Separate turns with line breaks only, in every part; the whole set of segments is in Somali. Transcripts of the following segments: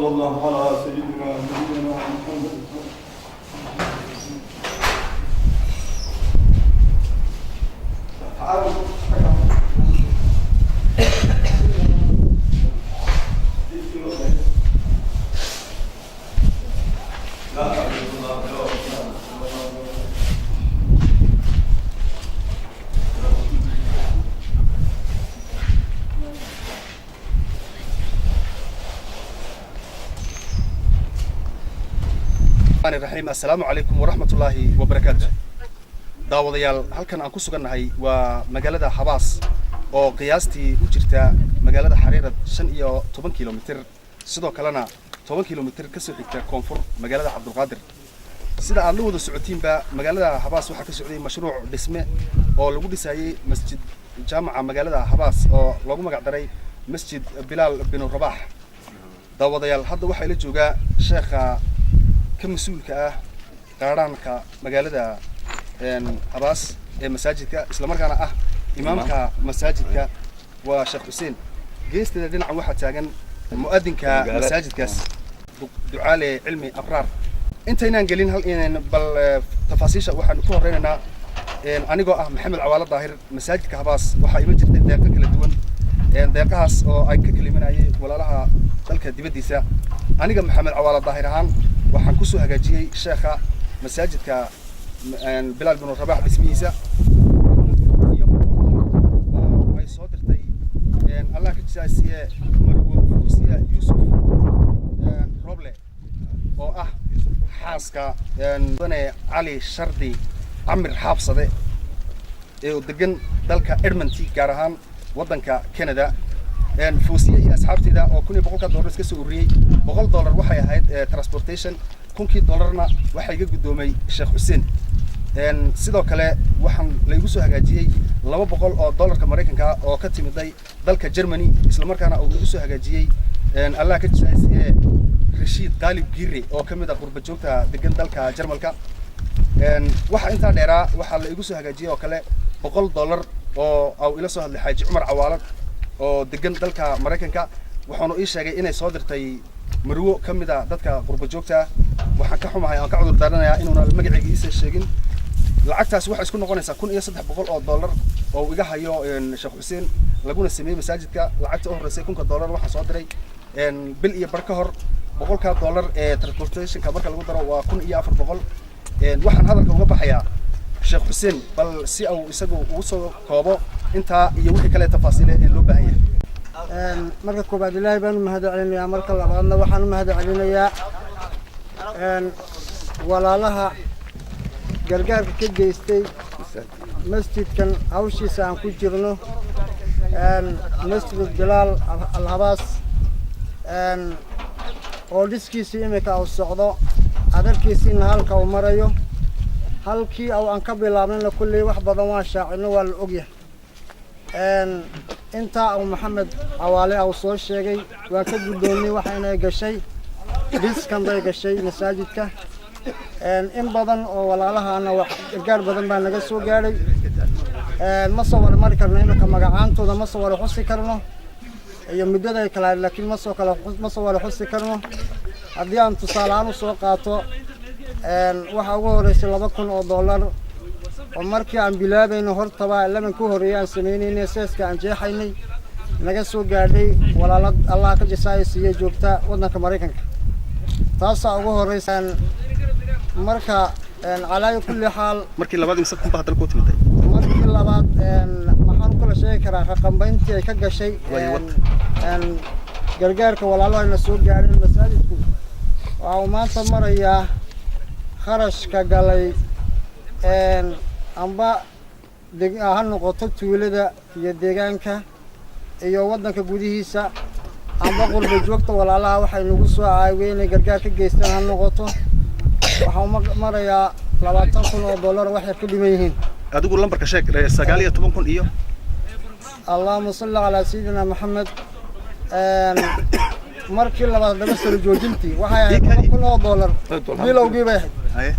وصلى الله على سيدنا نبينا محمد.
Raxiim. Assalaamu calaykum waraxmat ullaahi wabarakaatu. Daawadayaal, halkan aan ku sugannahay waa magaalada Habaas oo qiyaastii u jirta magaalada Xariirad 15 kilomitir, sidoo kalena 10 kilomitir kasoo xigta koonfur magaalada Cabdulqaadir. Sida aad la wada socotiinba, magaalada Habaas waxaa ka socday mashruuc dhisme oo lagu dhisayey masjid jaamaca magaalada Habaas oo loogu magac daray Masjid Bilaal Binu Rabax. Daawadayaal, hadda waxaa ila joogaa sheekha ka mas-uulka ah qaadhaanka magaalada Habaas ee masaajidka, islamarkaana ah imaamka masaajidka, waa Sheekh Xuseen. Geesteeda dhinacan waxaa taagan mu'adinka masaajidkaas, Ducaale Cilmi Abraar. Intaynaan gelin hal bal tafaasiisha, waxaanu ku horeynaynaa anigoo ah Maxamed Cawaalo Daahir. Masaajidka Habaas waxaa iman jirtay deeqo kala duwan, deeqahaas oo ay ka kalimanayay walaalaha dalka dibaddiisa. Aniga Maxamed Cawaalo Daahir ahaan waxaan kusoo hagaajiyey sheekha masaajidka Bilaal Binu Rabax dhismihiisa iyo $100 oo ay soo dirtay, Allah ka jazaasiye, marwo Fuusiya Yuusuf Roble oo ah xaaska mudane Cali Shardi Camir Xaabsade ee uu degan dalka Edmonton, gaar ahaan waddanka Canada. Fuusiye iyo asxaabteeda oo $1,100 iska soo ururiyey, $100 waxay ahayd transportation, kunkii dollarna waxaa iga guddoomay Sheekh Xuseen. Sidoo kale waxaan la igu soo hagaajiyey 200 oo dollarka Maraykanka oo ka timiday dalka Germany, islamarkaana uu igu soo hagaajiyey, Allah ka jazaasiye, Rashiid Qaalib Gire oo ka mid ah qurba joogta degan dalka Jarmalka. Waxaa intaa dheeraa, waxaa la igu soo hagaajiyey oo kale $100 oo au ila soo hadlay Xaaji Cumar Cawaalad oo degan dalka Maraykanka, waxaanu ii sheegay inay soo dirtay marwo ka mid a dadka qurba joogta. Waxaan ka xumahay, aan ka cudur daaranayaa inuuna magacayga iisa sheegin. Lacagtaas waxay isku noqonaysaa $1,300 oo uu iga hayo Sheekh Xuseen, laguna sameeyey masaajidka. Lacagta u horreysay, $1,000, waxaan soo diray bil iyo bar ka hor. $100-ka ee transportationka marka lagu daro waa 1,400. Waxaan hadalka uga baxayaa Sheekh Xuseen bal si uu isagu ugu soo koobo intaa iyo wixii kale tafaasiile ee loo baahan yahay.
Marka koobaad Ilaahay baan u mahad celinayaa. Marka labaadna waxaan u mahad celinayaa walaalaha gargaarka ka geystay masjidkan hawshiisa aan ku jirno, Masjid Bilaal Alhabaas, oo dhiskiisii iminka uu socdo, adarkiisiina halka uu marayo. Halkii aw aan ka bilaabnayna kulley wax badan waan shaacino, waa la ogyahay. Intaa uu Maxamed Cawaale uu soo sheegay waan ka guddoonnay. Waxayna gashay dhiskan bay gashay masaajidka. In badan oo walaalahaana wax gargaar badan baa naga soo gaadhay. Ma soo wada mari karno iminka magacaantooda, ma soo wada xusi karno iyo muddada ay kala, laakiin ma soo wada xusi karno. Haddii aan tusaale ahaan usoo qaato, waxaa ugu horreysay $2,000 oo markii aan bilaabayno hortaba laban ku horreeyay aan sameynaynay, seeska aan jeexaynay, naga soo gaadhay walaala Allah ka jasaayo siiye joogta waddanka Maraykanka. Taasaa ugu horreysa. Marka calaayo kulli xaal.
Markii labaad imse kun baa haddana kuu timiday?
Markii labaad maxaan kula sheegi karaa raqambayntii ay ka gashay gargaarka walaalo ayna soo gaadheen. Masaajidku waxa uu maanta marayaa kharashka galay, amba ha noqoto tuulada iyo deegaanka iyo waddanka gudihiisa, amba qurba joogta walaalaha waxay nagu soo caawiyeen inay gargaar ka geystaan ha noqoto, waxaa u marayaa $20,000 wax yar ka dhiman yihiin.
Adigu lambarka sheeg, 19,000 iyo
Allahuma salli calaa sayidina Maxamed. Markii labaad laba sano joojintii waxay ahayd $2,000 bilowgii bay ahayd.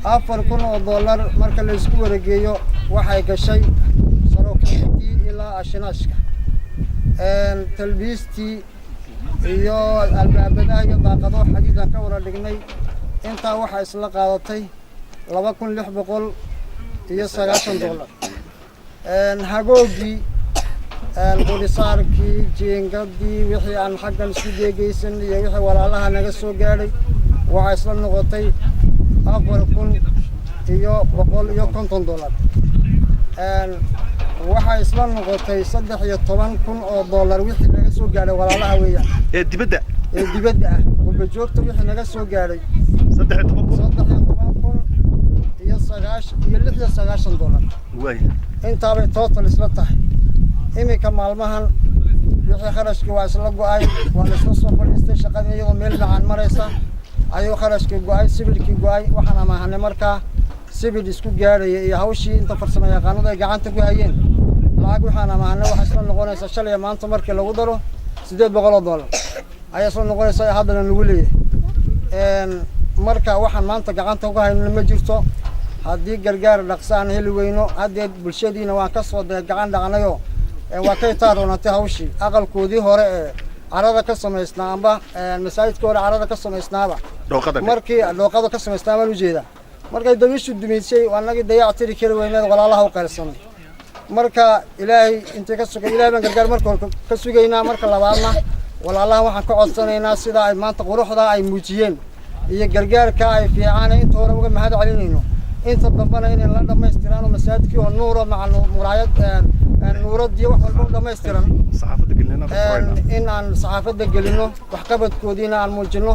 $4,000 marka la isku warageeyo waxay gashay sarookicintii ilaa ashinaashka, talbiistii. Iyo albaabadaha iyo daaqado xadiidaan ka wada dhignay. Intaa waxaa isla qaadatay $2,690. Hagoogii, qurisaarkii, jiingadii, wixii aan xaggan isku deegeysan iyo wixii walaalaha naga soo gaadhay waxaa isla noqotay $4,150. Waxaa isla noqotay $13,000 wixii naga soo gaadhay walaalaha weeyaan.
Ee dibadda.
Ee dibadda ah, qurba joogta, wixii naga soo gaadhay.
13,000.
$13,096. Intaabay total isla tahay. Iminka maalmahan wixii kharashkii waa isla go'ay, waa la isla soo fadhiistay. Shaqadii iyadoo meel macaan maraysa ayuu kharashkii go'ay, sibidhkii go'ay. Waxaan amaahanay markaa sibidh isku gaadhaya iyo hawshii inta farsamo yaqaanadu ay gacanta ku hayeen. Lacag waxaan amaahanay waxaa isla noqonaysaa shalay maanta markii lagu daro $800 ayaa isla noqonaysa haddana nagu leeyahay. Marka waxaan maanta gacanta ku hayno ma jirto. Haddii gargaar dhaqso aan heli weyno, haddee bulshadiina waan ka soo dee gacan dhacnayoo waa kay taaroonatay hawshii. Aqalkoodii hore ee carada ka samaysnaa amba masaajidkii hore carada ka samaysnaaba, markii dhooqada ka samaysnaa baan ujeedaa, markay dabiishu dumisay anagii dayac tiri kari weyneed, walaalaha u qaylsanay. Marka Ilaahay intay ka sugay, Ilahay baan gargaar marka hore ka sugaynaa. Marka labaadna walaalaha waxaan ka codsanaynaa sida ay maanta quruxda ay muujiyeen iyo gargaarka ay fiican inta hore uga mahad celinayno, inta dambena inay la dhammaystiraan oo masaajidkii oo nuuro maca muraayad nuuradii wax walba u dhammaystiran in aan saxaafadda gelino, waxqabadkoodiina aan muujino.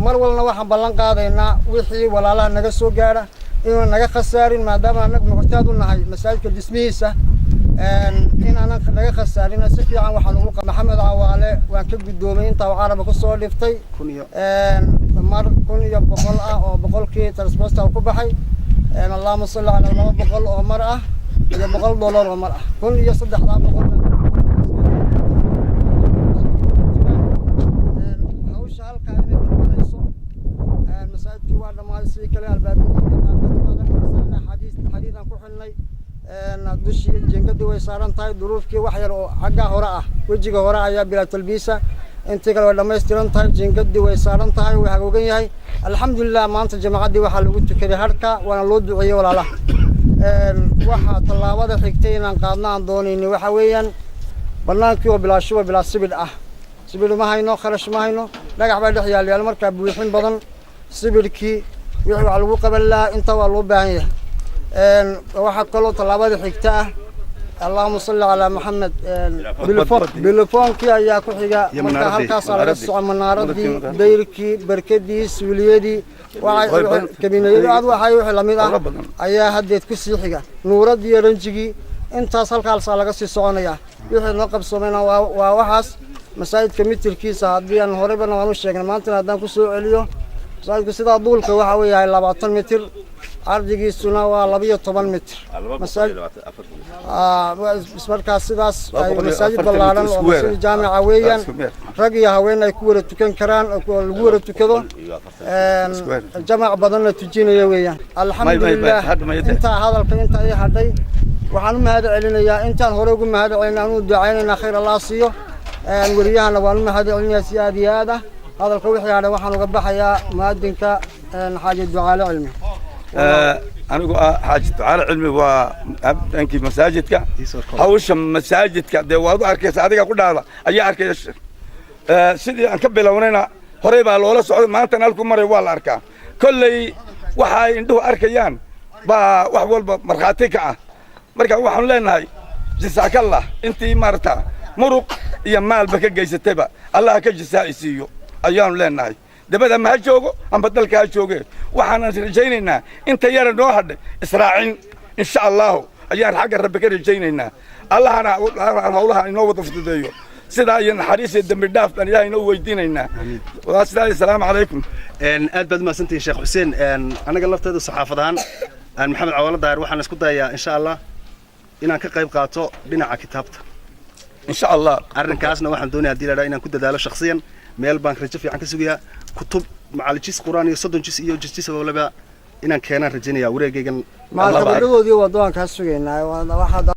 Mar walna waxaan ballan qaadaynaa wixii walaalaha naga soo gaadha inuuna naga khasaarin, maadaama annagu muctaad u nahay masaajidka dhismihiisa, in aanan naga khasaarin. Si fiican waxaan ugu Maxamed Cawaale waan ka guddoomay intaa caraba kusoo dhiftay mar 1,100 ah oo boqolkii transposta ku baxay. Allahuma salli calaa 200 oo mar ah iyo $100 oo mar ah, 1,300. Hawsha halkaa imika marayso, masaajidkii waa dhammaaday. Sidii kale albaabadii iyo daaqadii waad arkaysaa, xadiis xadiidaan ku xidhnay. Dushii jingadii way saaran tahay. Duruufkii wax yar oo xagga hore ah, wejiga hore ayaa bilaa talbiisa, intii kale way dhammaystiran tahay. Jingadii way saaran tahay, way hagoogan yahay, alxamdulilah. Maanta jamacaddii waxaa lagu tukaday harka, waana loo duceeyey walaalaha. Waxaa tallaabada xigtay inaan qaadno aan doonayni waxa weeyaan banaankii oo bilaa shuba, bilaa sibidh ah. Sibidh ma hayno, kharash ma hayno, dhagax baa dhex yaal yaal. Markaa buuxin badan sibidhkii wixii wax lagu qaban lahaa inta waa loo baahan yahay. Waxaa kaloo tallaabada xigta ah, allahuma salli calaa Maxamed, bilifoonkii ayaa ku xiga. Marka halkaasaa laga soco manaaradii, dayrkii, barkadii, suuliyadii, kabinayadii, aad waxay wixii lamid ah ayaa haddeed ku sii xiga, nuuradii iyo ranjigii. Intaas halkaasaa laga sii soconaya. Wixii noo qabsoomayna waa waxaas. Masaajidka mitirkiisa haddii aan horeybana waan u sheegnay, maantana haddaan ku soo celiyo, masaajidku sidaa duulka waxa uu yahay 20 mitir, cardigiisuna waa 12 mitir. Markaas sidaas ay masaajid ballaaran oo masjid jaamica weeyaan, rag iyo haween ay ku wada tukan karaan oo lagu wada tukado, jamac badanna tujinaya weeyaan, alxamdulilah. Intaa hadalka intaa ii hadhay waxaan u mahad celinayaa intaan hore ugu mahad celin, aan u ducaynaynaa, khayr Allah siiyo. Weriyahana waan u mahad celinayaa si aad iyo aad ah. Hadalka wixii hadhay waxaan uga baxayaa muadinka Xaaji Ducaale Cilmi.
Anigu ah Xaaji Ducaale Cilmi, waa dhankii masaajidka. Hawsha masaajidka dee waad u arkaysa, adiga ku dhaada ayaa arkaya. Sidii aan ka bilownayna horey baa loola socday, maantana halku maray waa la arkaa. Kolley waxa ay indhuhu arkayaan baa wax walba markhaati ka ah. Marka waxaanu leenahay jasaakallah intii maarata muruq iyo maalba ka geysatayba, Allah ka jasaa'i siiyo ayaanu leenahay. Dabada ma ha joogo amba dalka ha jooge, waxaanan rajaynaynaa inta yara noo hadhay israacin insha Allahu ayaan xagga Rabbi ka rajaynaynaa. Allahana hawlaha inoo wada fududeeyo. Sidaa iyo naxariis iyo dembi dhaaf baan Ilahay inoo weydiinaynaa. Waa sidaa. Assalaamu calaykum.
Aad baad umahadsantihiin, Sheekh Xuseen. Anaga lafteedu saxaafad ahaan aan Maxamed Cawaalo Daahir waxaan isku dayayaa insha Allah inaan ka qayb qaato dhinaca kitaabta.
Insha Allah.
Arrinkaasna waxaan doonaya hadii la idhaha inaan ku dadaalo shakhsiyan. Meel baan rajo fiican ka sugayaa, kutub macal jis Qur'aan iyo 30 jis iyo jis walba inaan keenaan rajaynaya wareegaygan.
Maalkabadhadoodii waa doon kaa sugaynaa waxaad.